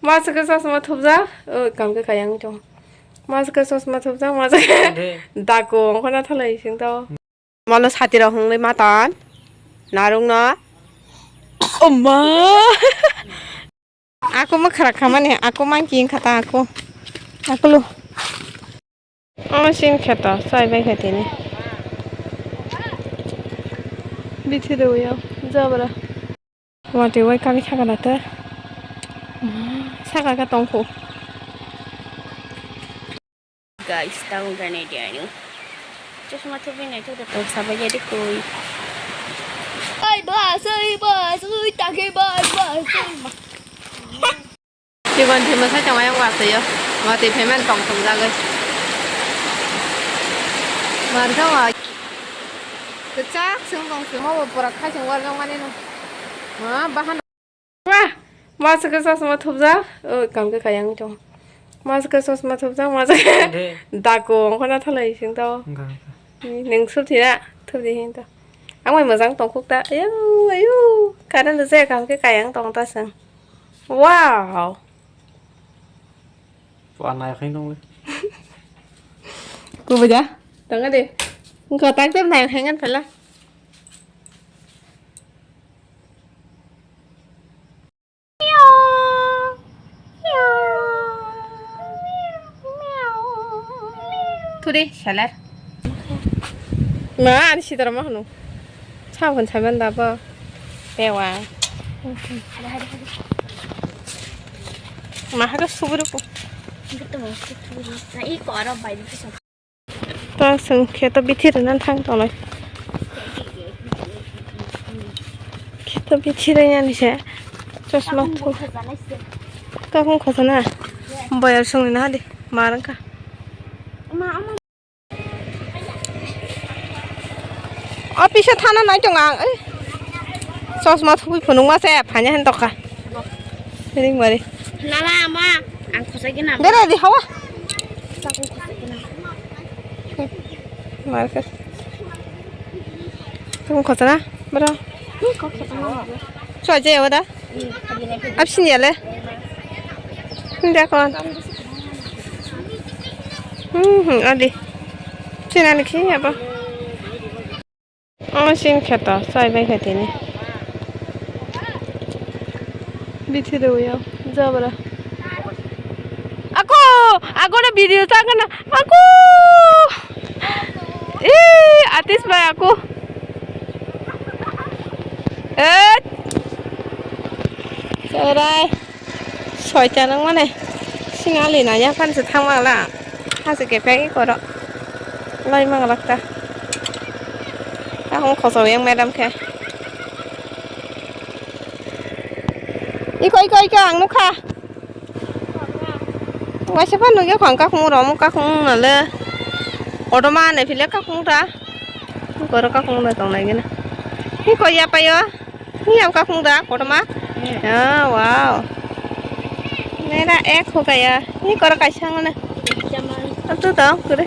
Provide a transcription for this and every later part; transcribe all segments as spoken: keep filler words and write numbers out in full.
Masake chosma thupjak, o, kam khe kayang tong. Masake chosma thupjak, masake daku ongkhorna thalai sing tao. Malo sati rok hwnwi matan. Narung no. Oma. Aku ma khara khamani, aku monkey wngkha ta aku. Aku lu. Ama sin kheto, chai bai khe tini. Bithi de uyo, jabra. Wati wai kami thaka na te. Saka ka tongkhu. Guys, tang gane dianu. Chosma thubi nai thuda tong sabai jadi koi. Ai bas, ai bas, ui take bas, bas, ai bas. Chikon thima sai tong ayang watwi yo. Watwi phaimani tong thumjagwi. Mar kha wa. Kwchak swng tong swng. Mo bo pura khai swng warjak mani no. Ma bahan. Wah, ma swkhe chosma thupjak. O, kam khe kayang tong. Ma swkhe chosma thupjak, ma swkhe daku ongkhorna thalai sing tao. Nwng sub thina, thup di hin to. Ang bai mwjang tongkhuk ta. Ayu, ayu. Current rwjak kam khe kayang tong ta chwng. Wow. Wa nai khain tong le. Kubuja. Tong de. Engko tak tem nai khain kan phala. Thudi, seller. Ma, ani sitara ma hanu. Sabon saban da bo. Bewa. Ma, haka suburu ko. Ta sung khe to bithi rwna thang tongnai. Khe to bithi rwya ni se. Chosma thu. Kakung khosana. Boyar sung ni na di. Mar wngkha. Office o thana nai tong ang. Ei. Chosma thubui phunukma se phanya hen tokha. Ring mari. Lala ama ang khosai gina. Dere di hawa. Market. Tung khosana, bro. Chua je wada. Absini ale. Hindi ako. Hmm, hmm, adi. Sini ani khi apa? Ama sin kheto, chai bai khe tini. Bithi de uyo, jabra. Ako, ako na video ta kana. Ako. Ih, atis bai ako. Eh. Sorai. Soita nang mane. Singali na ya kan se thang mala. Hase ke pek ikoro. Loi mang lakta. Akong khoso yang madam khe. Iko, iko, iko, ang nukha. Waisa pha nugya khang kakung rom kakung nale. Kotorma ne phile kakung ta. Ikoro kakung ta tong nai gina. Iko ya payo. Ni ang kakung da, kotorma? Hmm. Ah, wow. Mera ek ho gaya. Ni koro kaisa ngone. Jaman. Atu da, kore.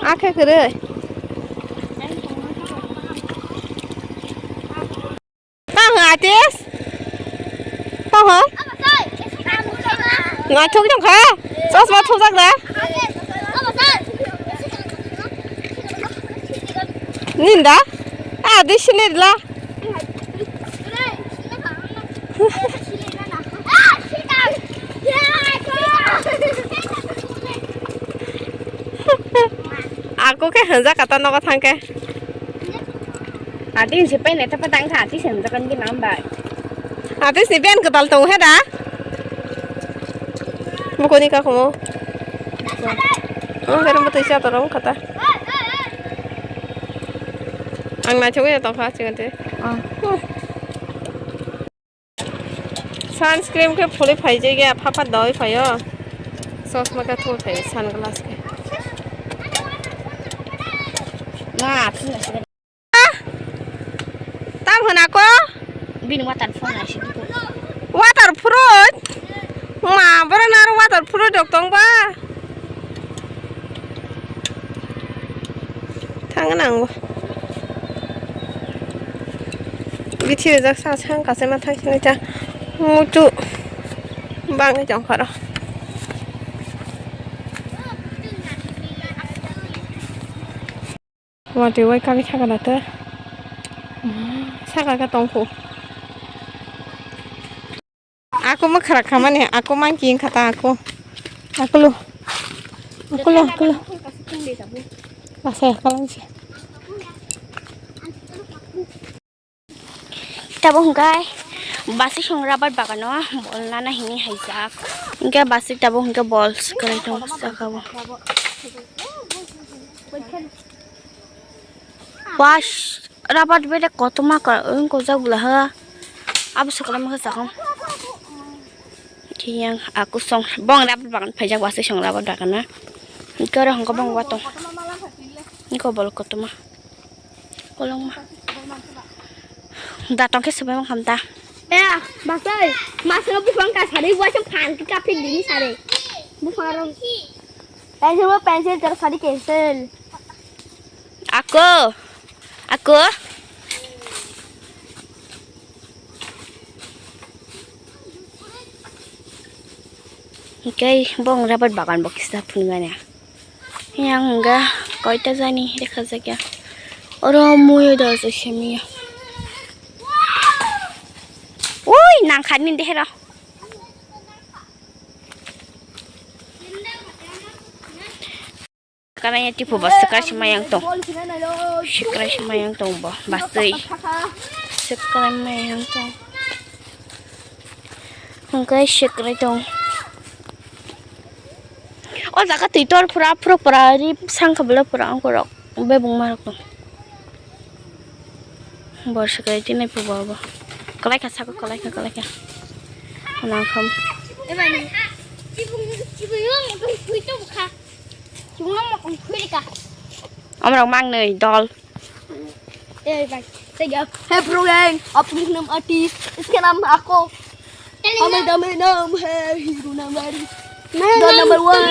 Akhe kore. Tang ha, Atis? Tang ha? Naithok jong kha? Chosma thokjak da? Ninda? Ah, di sini la. Ako khe hanjak kata nogo thangkhe. Ati se pai neta pa tang kha, ati se hanjak kan gina bai. Ati se ben kwtal tong he da. Bukoni ka kumo. Oh, garam betul siya torong kata. Ang na chungi tong kha chingate. Ah. Sunscreen khe phulwi phaijak ya, phapha dawi phaio. Chosma khe thwi phaio, sunglass khe. Ma, phunga se. Tam hwnako? Bini water phunga se. Water fruit? Ma, boro naro water fruit rok tong ba? Thang nang bo. Bithi rijak sa sang kachaima thang sini ta muitu bangwi tongkhoro. Watwi wai kagwi sakana tei saka khe tongkhu. Aku mwkhra khamani, aku monkey wngkha ta aku. Aku lo. Aku lo, aku lo. Asa ya, kalang si. Tabuk hwnkhe bwswi song rubber bagano bol nana hini haijak. Hwnkhe bwswi tabuk hwnkhe bol swkrai tong saka o. Wash rubber bede kotorma wngkojak bwla ha. Abo swkrai mokhe chakong. Kiyang aku song bong rubber bagan phaijak bwswi song rubber bagana. Hwnkhe oro hwnkhe bong watong. Hwnkhe bol kotorma. Kolongma. Da tongkhe swbai mankha ta. Eh, bakoi, masno buphang ka sari, buaisa phan ka phik dini sari. Buphang rong. Pencil bo pencil, jar sari cancel. Ako. Ako. Hwnkhe bong rubber bagan bo kisa phunuknani. Yang hwnkha koita jani rekha jakya. Oro muido se simiya. Ui, nangkha nini dehero. Karanya tipo bo swkrai se mayang tong. Swkrai se mayang tong bo. Baswi. Swkrai mayang tong. Hwnkhe swkrai tong. O jaga twi tor phura phura pura ri sangkha bwla pura ongkhorok bebungma rok tong. Bor swkrai tini pubo bo. Kwlai kha saka kwlai kha kwlai kha. Nangkham. Chibung chibung yo mokong phui to bukha. Chibung yo mokong phui ka. Amrok mangnwi dol. Eh, bai. Tega. Hey, bro, gang. Apni nam artist. Iske nam ako. Ame dame nam hai hero nam hai. Don number one.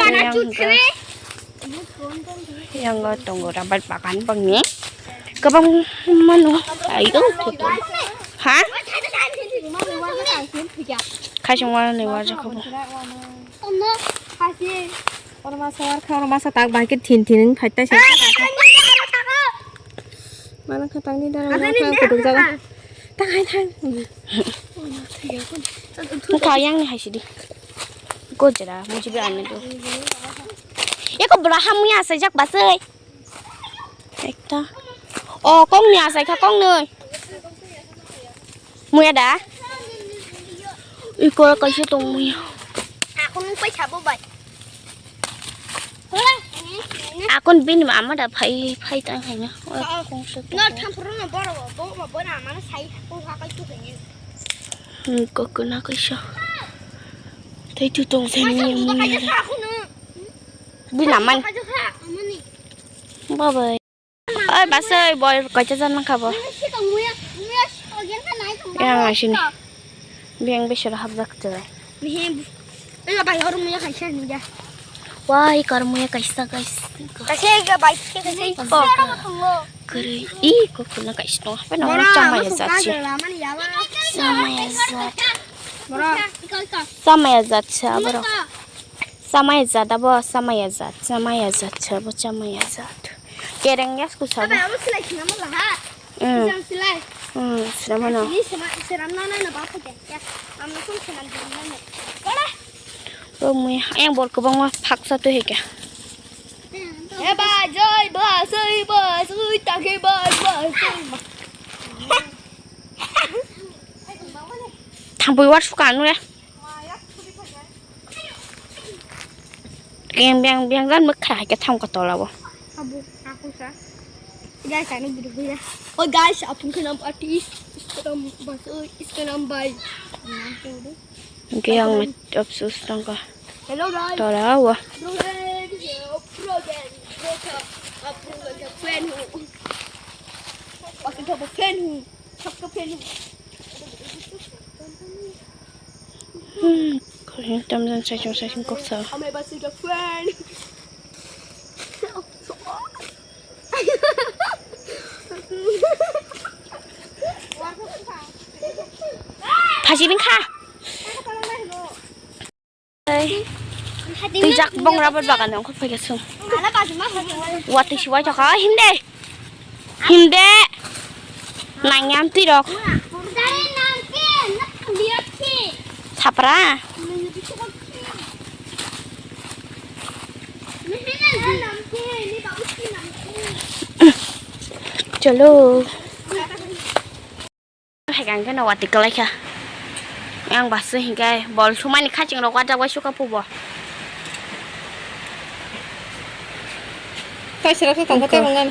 Yang tongo rubber bagan bangni. Kwbang mano. Ayo. Ha? Khaisong wano ni warja khabo. Oro masa warkha, oro masa tak bai khe thin thin wng phai tai sa. Mana kha tangni dara wngkha kutuk jaga. Tang hai thang. Wngkha yang ni hai sidi. Gojra mujibi ani do. Eko bwla hamya asai jak basai. Ekta. O kong ni asai kha kong ni. Muya da? Iko kaisa tong muya. Akon paisa bo bai. Akon bini mama da phai phai tang hai na. Oi, kong se tong. No thampro no boro bo bo na mana sai ko ha kai tu ni. Hmm, kokona kaisa. Tei tu tong sai ni muya. Bini mama. Bye bye. Oi, basai, boi, kaisa jan mankha bo. Yang asini. Beng besero hapjak te. Wai, kar muya kaisa, guys. Kaisa ga bai, kaisa iko. Kere, iko kuna kaisa tong. Apa nama sama ya zat sih? Sama ya zat. Sama ya zat sih, bro. Chamaya jat abo, chamaya jat, chamaya jat, sabo chamaya jat. Kereng ya sku sabo. Abo silai khna mo laha. Hmm. Jang silai. Hmm, sila mano. Ini sema, seram na na na ba pake. Ya, amna kun seram di na na. Kala. Bro, mui yang bor kebang ma paksa tu heka. Eh, bajai, basai, basai, take, bas, basai. Thang bui war suka anu ya. Yang biang biang kan mekha ke tham ka tola bo. Abu, aku sa. Guys, ani video ya. Oh guys, apun kena artis. Instagram bas, oh, Instagram bai. Oke, yang apsus tangka. Hello guys. Tola wa. Bro, hey, bro, guys. Bro, apun kena fan hu. Apun kena fan hu. Chapka fan hu. Hmm, kau yang tam dan saya cuma saya singkok sa. Ame basi ke friend. Warna apa? Jibin kha. Twi jak bong rubber bagan ongkhor phaikha sung. Watwi siwai thokha himde. Himde. Nangyam twi rok. Thapra. Chalo. Hai kang khe no watwi kwlai kha. Yang basu hinkai bol thumani khaching rok wajak bai suka pubo. Kaisa rok se tongkha tei mwngan.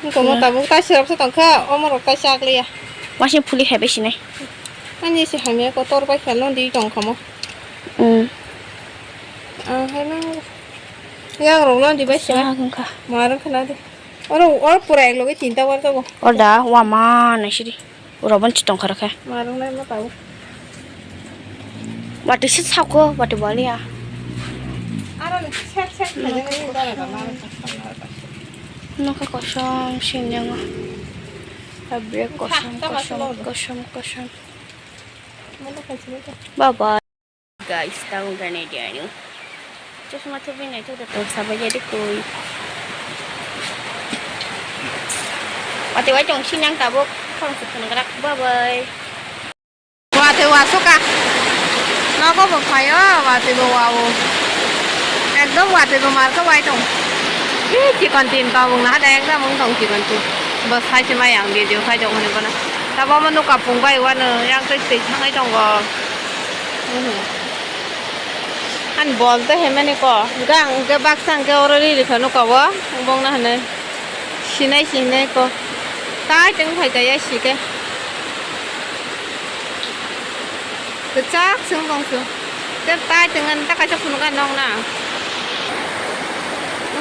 Wngkha mo tabuk kaisa rok se tongkha omo rok kaisa akliya. Wasing phuli hai bai sinai. Ani se hamya kotor bai kha londi tongkha mo. Hmm. Ah, hai ma. Yang rok londi bai sima. Sa wngkha. Ma rok khna de. Oro, oro pura ek loge tinta war tongo. Orda wama naisiri. Oro bon chitong khara khe. Marung nai ma tau. Wati sit sako, wati baliya. Aro ni set set khajang ni dara dara. Nokha kosom sinjang. Habya kosom kosom kosom kosom. Bye bye. Guys, tang gane diani. Chosma thubi nai thok da tong sabai jadi koi. Watwi wai tong sinang tabuk khorang se phunugrak bye bye. Watwi wa suka. Nogo bo phaio watwi bo wao. Ekdom watwi bo marka wai tong. Ih, chikon tin tabuk na hada ekdam wng tong chikon tin. Bo sai se mai ang video khai tong hwnwi bono. Tabo omo nuka pung bai wano yang twi twi thangai tongo. Ani bol to hemani ko. Gang ke baksa ke oro ri ri phano ko bo. Bong na hane. Sinai sinai ko. Tai teng phai kaya si ke. Kechak sung bong su. Te tai teng an ta kaisa phunu ka nong na.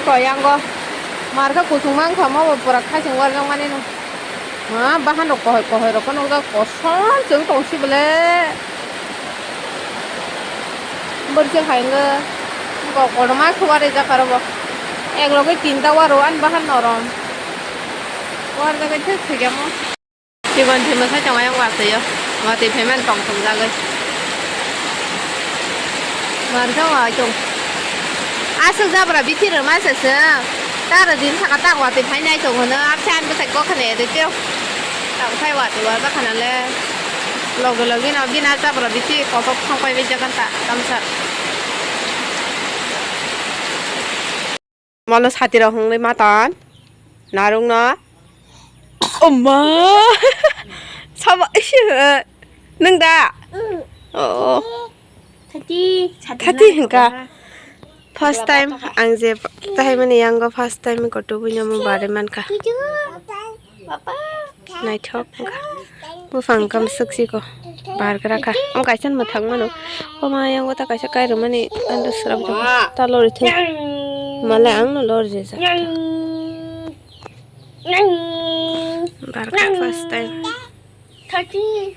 Ko yang go. Mar ka kusung mang kha mo pura khai sung war jong mani no. Ma bahan rok kohoi kohoi rok nukjak kosom chwng tong si bole. Bwrwi se hai wngkha kotorma khe warijak aro bo. Ek loge tinta waro ani bahan norom. Warjagwi thik thwikhe mo. Chikon thwima sai tongo ayang watwi o. Watwi phaimani tong thumjagwi. Marsa wa chong. Aswk jabra bithi rwma se se. Taro din saka tak watwi phainai tong hwno, apsa ani bwsai kok khna ede teo. Tak phai watwi wajak khna le. Logi logi no bini jabra bithi kothok thang pai bai jagan ta tamsa. Mano sati rok hwnwi matan. Narung no. Oma. Sabo isi. Nwng da? Oh. Thati, thati hwnka. First time ang je tahai mani yango first time ko tubui no mo bare mankha. Naithok wngkha. Buphang kamswk siko. Bar gra kha. Omo kaisa mwthang mano. Omo yango ta kaisa kairwmani ando srap ta lori thung. Male ang no lor je ja. Bar kha first time. Thati.